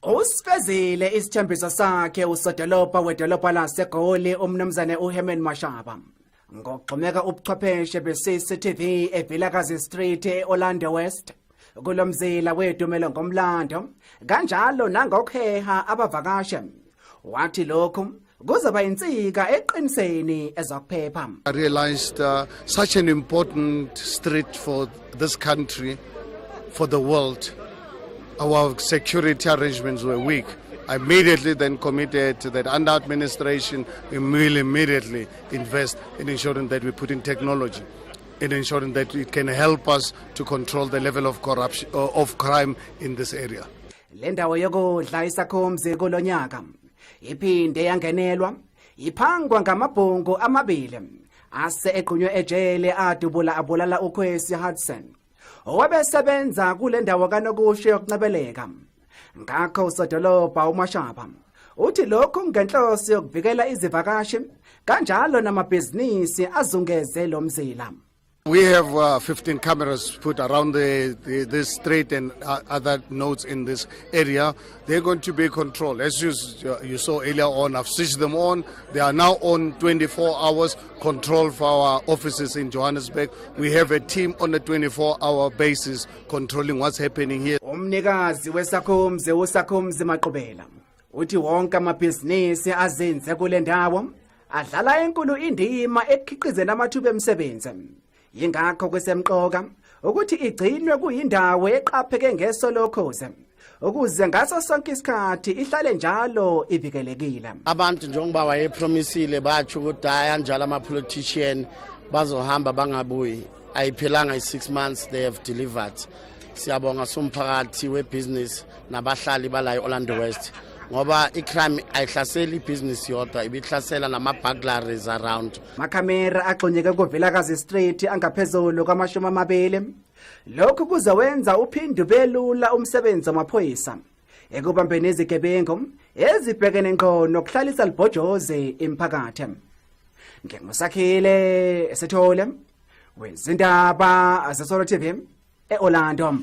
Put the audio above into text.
Usifezile isithembiso sakhe usodolobha wedolobha laseGoli, umnumzane uHerman Mashaba, ngokugxumeka ubuchwepheshe be-CCTV eVilakazi Street e-Orlando West kulomzila wedumelo ngomlando kanjalo nangokuheha abavakashi. Wathi lokhu kuzoba insika eqiniseni ezokuphepha. I realized such an important street for this country, for the world. Our security arrangements were weak. I immediately then committed that under administration, we will immediately invest in ensuring that we put in technology, in ensuring that it can help us to control the level of corruption, of crime in this area. Le ndawo yokudla isakhumzi kulonyaka iphinde yangenelwa iphangwa ngamabhungu amabili ase egqunywe ejele adubula abulala uKwesi Hudson owabesebenza kule ndawo kanokusho yokuncebeleka. Ngakho usodolobha uMashaba uthi lokhu ngenhloso yokuvikela izivakashi kanjalo namabhizinisi azungeze lo mzila. We have 15 cameras put around this street and other nodes in this area. They're going to be controlled. As you saw earlier on, I've switched them on. They are now on 24 hours control for our offices in Johannesburg. We have a team on a 24-hour basis controlling what's happening here. Umnikazi weSakhumzi, uSakhumzi Maqubela, uthi wonke amabhizinisi azinze kule ndawo adlala enkulu indima ekukhiqizeni amathuba emisebenzi, yingakho kusemqoka ukuthi igcinwe kuyindawo eqapheke ngeso lokhozi ukuze ngaso sonke isikhathi ihlale njalo ivikelekile. Abantu njengoba wayepromisile, batsho ukuthi hayi, anjalo ama-politician, bazohamba bangabuyi. Ayiphelanga i-6 months, they have delivered. Siyabonga somphakathi webhizinisi nabahlali bala e-Orlando West, ngoba i-crime ayihlaseli ibhizinisi yodwa, ibihlasela nama-burglaries around. Makhamera agxunyeke kuVilakazi Street angaphezulu kwama-20. Lokhu kuzowenza uphinde ubelula umsebenzi wamaphoyisa ekubambeni izigebengu ezibhekene ngqo nokuhlalisa libhojozi imphakathi. NginguSakhile Sithole wezindaba zeSolo TV eOrlando.